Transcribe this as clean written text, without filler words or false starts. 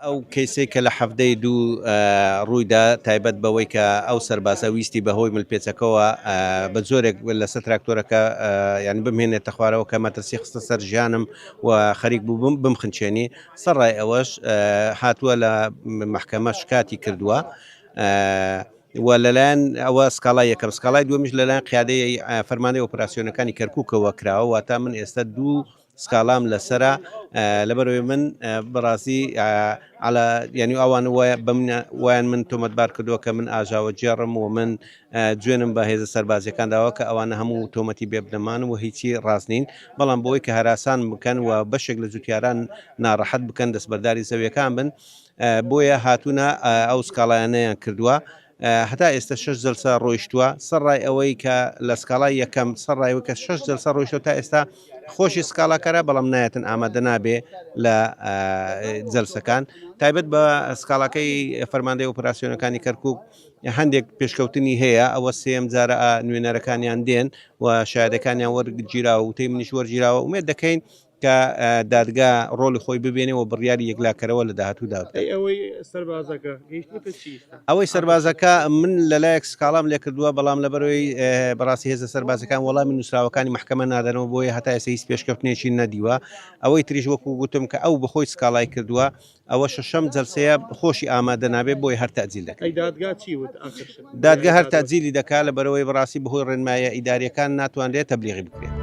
ئەو کەیسەی کە لە حەڤدەی دوو ڕوویدا تایبەت بەوەی کە ئەو سەربازە ویستی بەهۆی ملپێچەکەوە بە جۆرێک لەسەر تراکتۆرەکە یانی بمهێنێتە خوارەوە کە مەترسی خستە سەر ژیانم و خەریک بوو بم بمخنچێنی سەرڕای ئەوەش هاتووە لە مەحکەمە شکاتی کردووە و لەلایەن ئەوە سکاڵای یەکەم سکاڵای دووەمیش لەلایەن قیادەی فەرماندەی ئۆپراسیۆنەکانی کەرکووکەوە کراوە واتە من ئێستا دوو سکاڵام لەسەرە لەبەرئەوەی من بەڕاستی عەلا یعنی ئەوان وایان من تۆمەتبار کردووە کە من ئاژاوەگێڕم و من جوێنم بە هێزە سەربازیەکان داوە کە ئەوانە هەموو تۆمەتی بێبنەمان و هیچی ڕاست نین بەڵام بۆی کە هەراسان بکەن و بەشێک لە جوتیاران ناڕەحەت بکەن دەستبەرداری زەویەکان بن بۆیە هاتوونە ئەو سکاڵایانەیان کردووە هەتا ئێستا شەش جەلسە ڕۆیشتووە، سەرڕای ئەوەی کە لە سکاڵای یەکەم سەرڕای ئەوەی کە شەش جەلسە ڕۆیشتووە تا ئێستا خۆشی سکاڵاکەرە بەڵام نایەتن ئامادە نابێ لە جەلسەکان تایبەت بە سکاڵاکەی فەرماندەی ئۆپراسیۆنەکانی کەرکک هەندێک پێشکەوتنی هەیە ئەوە سێم جارە نوێنەرەکانیان دێن و شایەدەکانیان وەرگیراوە وتەی منیش وەرگیراوە ئومێد دەکەین کە دادگا ڕۆڵی خۆی ببێنێ و بڕیاری یەکلاکەرەوە لە داهاتوودا بدات. ئەی ئەوەی سەربازەکە گەیشتووەتە چی ئیستا؟ ئەوەی سەربازەکە من لەلایەک سکاڵام لێکردووە بەڵام لەبەرئەوەی بەڕاستی هێزە سەربازەکان وەڵامی نووسراوەکانی مەحکەمە نادەنەوە بۆیە هەتا ئێستا هیچ پێشکەوتنێکی نەدیوە ئەوەی تریش وەکو گوتم کە ئەو بەخۆی سکاڵای کردووە ئەوە شەشەم جەلسەیە خۆشی ئامادە نابێت بۆیە هەر تەئجیل دەکەین. ئەی دادگا چی وت ئاخر شت؟ دادگا هەر تەئجیلی دەکات لەبەرئەوەی بەڕاستی بەهۆی ڕێنماییە ئیدارییەکان ناتوانرێت تەبلیغی بکرێت.